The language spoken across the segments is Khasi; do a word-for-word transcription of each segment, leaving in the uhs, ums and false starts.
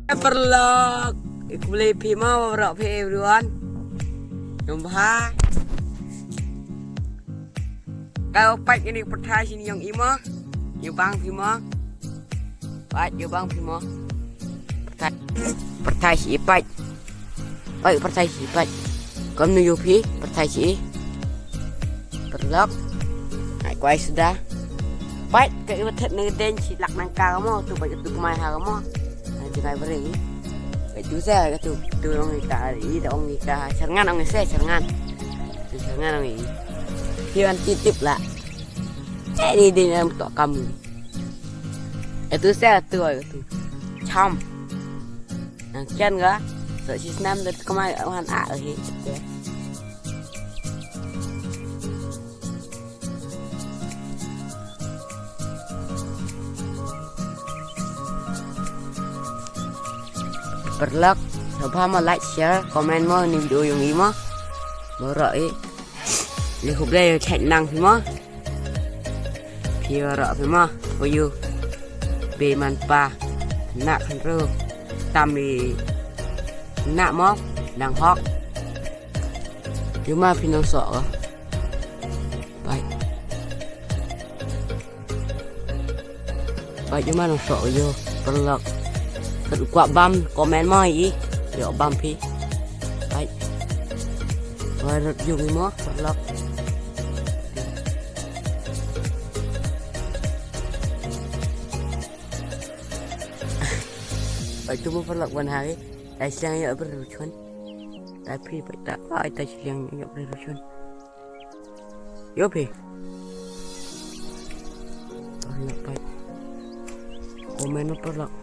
Paralok, khublei phi mo, paralok phi everyone. Ïa bha. Ka pat ïa ni pyrthai shi ni ïong i mo. Ïa bang phi mo. Pat ïa bang phi mo. Pyrthai, pyrthai shi pat. Pat pyrthai shi pat. Kumno ïa phi, pyrthai shi. Paralok. Ai kwai suda. Pat ka i wat thet ne deng shi lak nang ka mo, tu pat tu kmai ha mo. Ai jngai bring. Ai tu se ka tu, tu ong i ka, i da ong i ka, cherngan ong i se, cherngan. Tu cherngan ong i. Phi wan tip tip la. Eh, ni dei nam tok kam. Eh, tu sa tu, eh, tu. Cham. Nang kian ga. So, si snam da kmai wan a, eh, tu. Paralok, sngewbha mo like, share, comment mo, ni video ïong i mo. Mo ro i. Ni khublei ïa chak nang phi mo. Phi ro phi mo. Ko yu. Be man pa. Na khan ru. Tam i. Na mo. Nang hok. Yu ma phi nang so ko. Bye. Bye, yu ma nang so yu. Paralok. Kat kwah bam, comment mo i. Ïoh bam phi. Bye. Bye, rut yu mo, paralok. Bye, tu mo paralok ban hari. Ai siang ïoh ber chun. Ai phi bye ta, ai ta siang ïoh ber chun. Ïoh phi. Paralok pat. Comment mo paralok.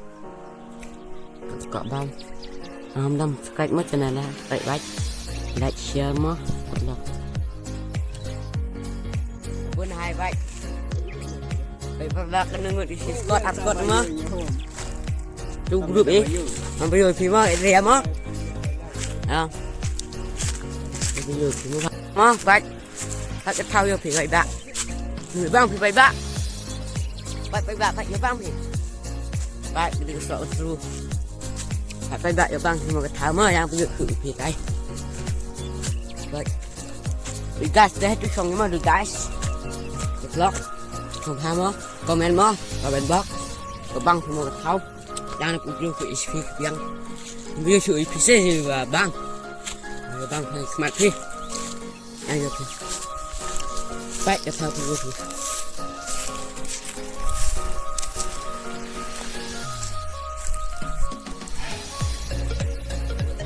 Ka bam. Am dam subscribe mo channel la. Like, like. Like, share mo paralok. Bun hai bye. Bye paralok, nang ngut isi Scott, Scott mo. Tu group eh. Am bayu phi mo, area mo. Ah. Bayu phi mo. Mo, bye. Pat ka thaw ïa phi bai ba. Ïa bang phi bai ba. Pat bai ba, pat ïa bang phi. Pat ka dei ka soh ka tru. Pat bai ba ïa bang phi mo ka thaw mo ïa phi ïa phi kai. Pat. Ri gas deh tu song ïa mo ri gas. Ka vlog. Song ha mo. Comment mo. Comment box. Ka bang phi mo ka thaw. Yang na phi ïa phi ïa phi biang. Phi ïa phi ïa phi se ïa bang. Ïa bang phi smat phi. Ayo tu. Pai ka thaw tu tu.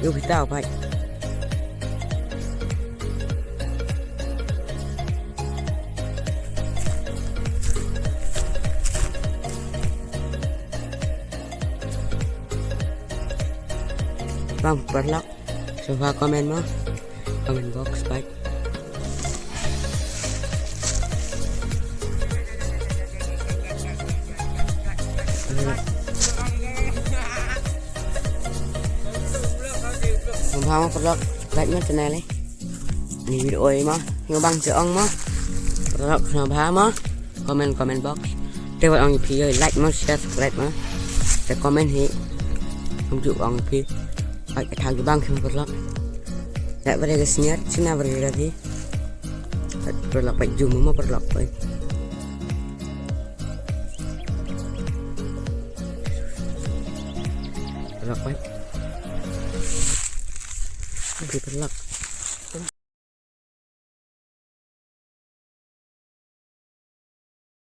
Yo kita pai. Bang paralok. Sngewbha comment mo. Comment box bye. Sngewbha mo paralok, like mo channel eh. Ni video eh mo, ngi bang jong mo. Paralok sngewbha mo. Comment, comment box. Te wat ong ïa phi, like mo, share, subscribe mo. Te comment hi. Ong ju ong ïa phi. Ai ka thang ju bang kim paralok. Te bare ga senior, sina bare ga phi. Paralok pat ju mo paralok pat. Paralok pat. Oke paralok.